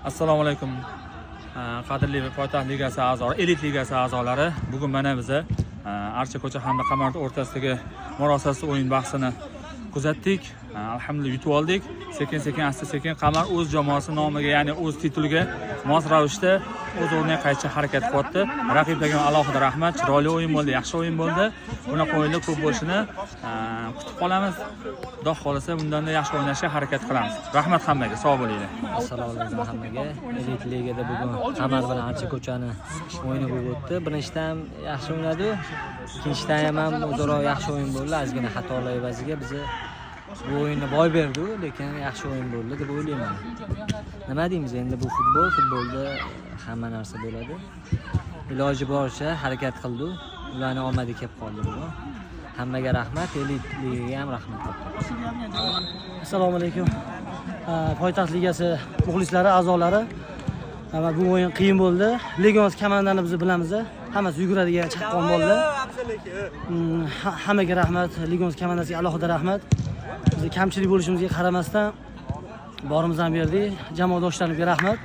Assalomu alaykum, qadrli Poytaxt ligasi a'zolari, Elit ligasi a'zolari. Bugun mana biza Archa ko'cha hamda Qamar o'rtasidagi murosasiz o'yin bahsini kuzatdik. Alhamdulillah, yutib oldik. Sekin sekin, asta sekin Qamar o'z jamoasi nomiga, ya'ni o'z tituliga mos ravishda o'z o'rniga qaytishga harakat qilyapti. Raqiblarga ham alohida rahmat. Chiroyli o'yin bo'ldi, yaxshi o'yin bo'ldi. Bunaqa o'yinlar ko'p bo'lishini kutib qolamiz. Xudo xohlasa, bundanda yaxshi o'ynashga harakat qilamiz. Rahmat hammaga, sog' bo'linglar. Assalomu alaykum hammaga. Elit ligada bugun Qamar bilan Archa ko'chani o'yini bo'lib o'tdi. Birinchi taym yaxshi o'ynadi. Ikkinchi taym ham o'zaro yaxshi o'yin bo'ldi. Ozgina xatolar evaziga bizni bu o'yinni boy berdi, lekin yaxshi o'yin bo'ldi deb o'ylayman. Nima deymiz endi, bu futbol, futbolda hamma narsa bo'ladi. Iloji boricha harakat qildi. Ularni omadi kelib qoldi bugun. Hammaga rahmat, Elit ligaga ham rahmat. Assalomu alaykum. Poytaxt ligasi muxlislari, a'zolari. Va bu o'yin qiyin bo'ldi. Legons komandani biz bilamiz. Hammasi yuguradigan, chaqqon bolalar. Hammaga rahmat. Legons komandasiga alohida rahmat. Biz kamchilik bo'lishimizga qaramasdan borimizni berdik. Jamoadoshlarimga rahmat.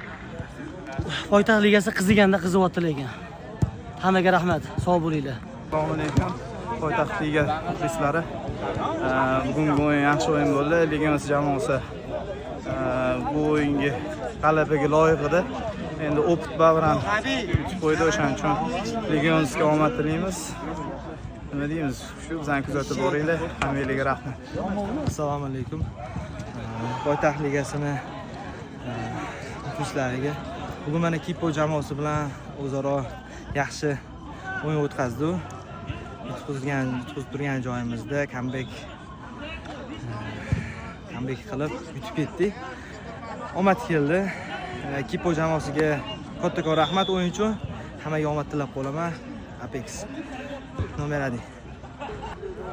Poytaxt ligasi qiziganda qizyapti lekin. Hammaga rahmat. Sog' bo'linglar. Assalomu alaykum, Poytaxt liga muxlislari. Bugungi o'yin yaxshi o'yin bo'ldi. Legons jamoasi bu o'yinga g'alabaga loyiq edi. Endi опыт bilan yutib qo'ydi, o'shaning uchun Legonsga omad tilaymiz. Nima deymiz? Shu, bizani kuzatib boringlar. Hammanglarga rahmat. Assalomu alaykum. Poytaxt ligasini muxlislariga. Bugun mana Kipo jamoasi bilan o'zaro yaxshi o'yin o'tkazdi. Yutqizib turgan joyimizda comeback qilib yutib ketdik. Omad keldi. Kipo jamoasiga kattakon rahmat o'yin uchun. Hammaga omad tilab qolaman. Apex номер 1.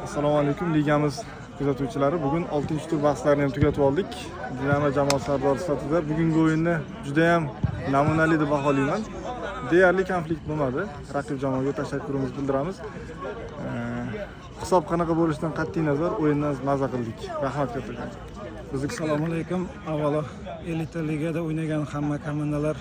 Assalomu alaykum, ligamiz kuzatuvchilari. Bugun 6 tur bahslarini ham tugatib oldik. Dinamo jamoasi sardori sifatida bugungi o'yinni juda ham namunali deb baholayman. Deyarli konflikt bo'lmadi. Raqib jamoaga tashakkurimizni bildiramiz. Hisob qanaqa bo'lishidan qat'iy nazar, o'yindan maza qildik. Rahmat kattakon. Bizni Assalomu alaykum. Avvalo Elita ligada o'ynagan hamma komandalar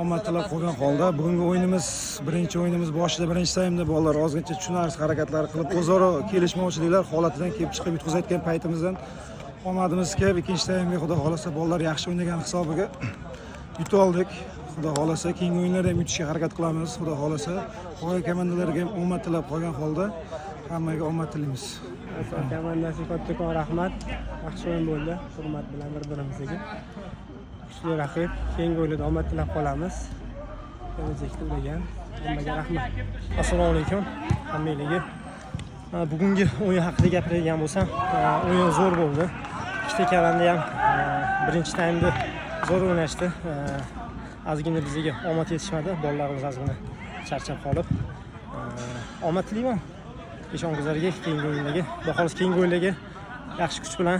omad tilab qolgan holda, bugungi o'yinimiz, birinchi o'yinimiz boshida, birinchi taymda bolalar ozgincha tushunarsiz harakatlar qilib, o'zaro kelishmovchiliklar holatidan kelib chiqib yutqizayotgan paytimizdan omadimiz kelib, ikkinchi taymga, xudo xohlasa, bolalar yaxshi o'ynagan hisobiga yutib oldik. Xudo xohlasa, keyingi o'yinlarda ham yutishga harakat qilamiz. Xudo xohlasa, qolgan komandalarga ham omad tilab qolgan holda, hammaga omad tilaymiz. Asal komandasiga kattakon rahmat. Yaxshi o'yin bo'ldi. Hurmat bilan bir birimizga. Kuchli raqib. Keyingi o'yinda omad tilab qolamiz. Kelajakda ulagan hammaga rahmat. Assalomu alaykum hammanglarga. Bugungi o'yin haqida gapiradigan bo'lsam, o'yin zo'r bo'ldi. Ikkita komanda ham birinchi taymda zo'r o'ynashdi. Ozgina bizga omad yetishmadi. Bolalarimiz ozgina charchab qolib. Omad tilayman Eshonqizlarga keyingi o'yinlarga. Xudo xohlasa, keyingi o'yinlarga yaxshi kuch bilan,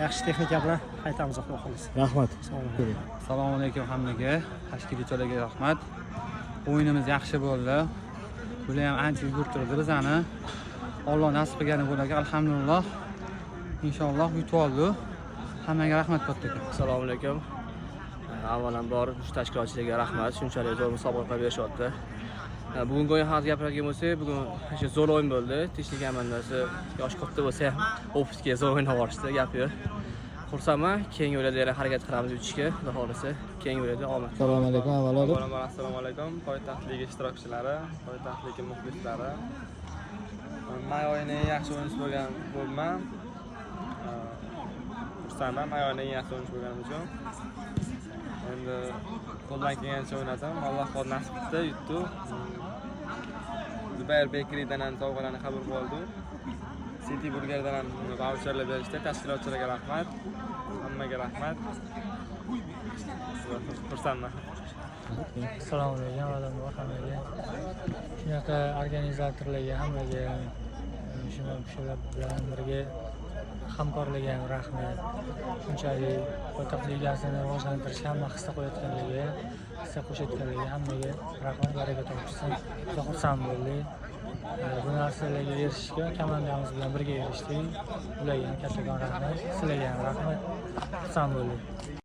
yaxshi texnika bilan qaytamiz, xudo xohlasa. Rahmat. Sog' bo'ling. Assalomu alaykum hammaga. Tashkilotchilarga rahmat. O'yinimiz yaxshi bo'ldi. Bular ham ancha yugurtirdi bizani. Alloh nasib qilgani bo'ladi, alhamdulillah. Inshaalloh yutib oldi. Hammaga rahmat kattakon. Assalomu alaykum. Avvalambor shu tashkilotchilarga rahmat, shunchalik zo'r musobaqa qilib berishyapti. Bugungi o'yin haqida gapiradigan bo'lsak, bugun o'sha zo'r o'yin bo'ldi. Tinchlik komandasi yoshi katta bo'lsa ham опыт ga zo'r o'ynab yuborishdi, gap yo'q. Xursandman. Keyingi o'yinlarda yana harakat qilamiz yutishga, xudo xohlasa. Keyingi o'yinda omad. Assalomu alaykum avvalo. Avvalambor assalomu alaykum, Poytaxt liga ishtirokchilari, Poytaxt liga muxlislari. May oyini eng yaxshi o'yinchisi bo'lgan bo'lman. Xursandman may oyini eng yaxshi o'yinchi bo'lganim uchun. Endi qo'ldan kelgancha o'ynadim. Alloh nasib qildi, yutdi. Zubayr Bakerydan ham sovg'alarni qabul qildi. City Burgerdan ham vaucherlar berishdi. Tashkilotchilarga rahmat. Hammaga rahmat. Xursandman. Assalomu alaykum avvalambor hammaga. Shunaqa organizatorlarga, hammaga, shuni shular bilan birga hamkorlarga ham rahmat. Shunchalik Poytaxt ligasini rivojlantirishga hamma hissa qo'yayotganligiga, hissa qo'shayotganligiga hammaga rahmat, baraka topishsin. Juda xursand bo'ldik. Bu narsalarga erishishga komandamiz bilan birga erishdik. Ularga ham kattakon rahmat, sizlarga ham rahmat. Xursand bo'ldik.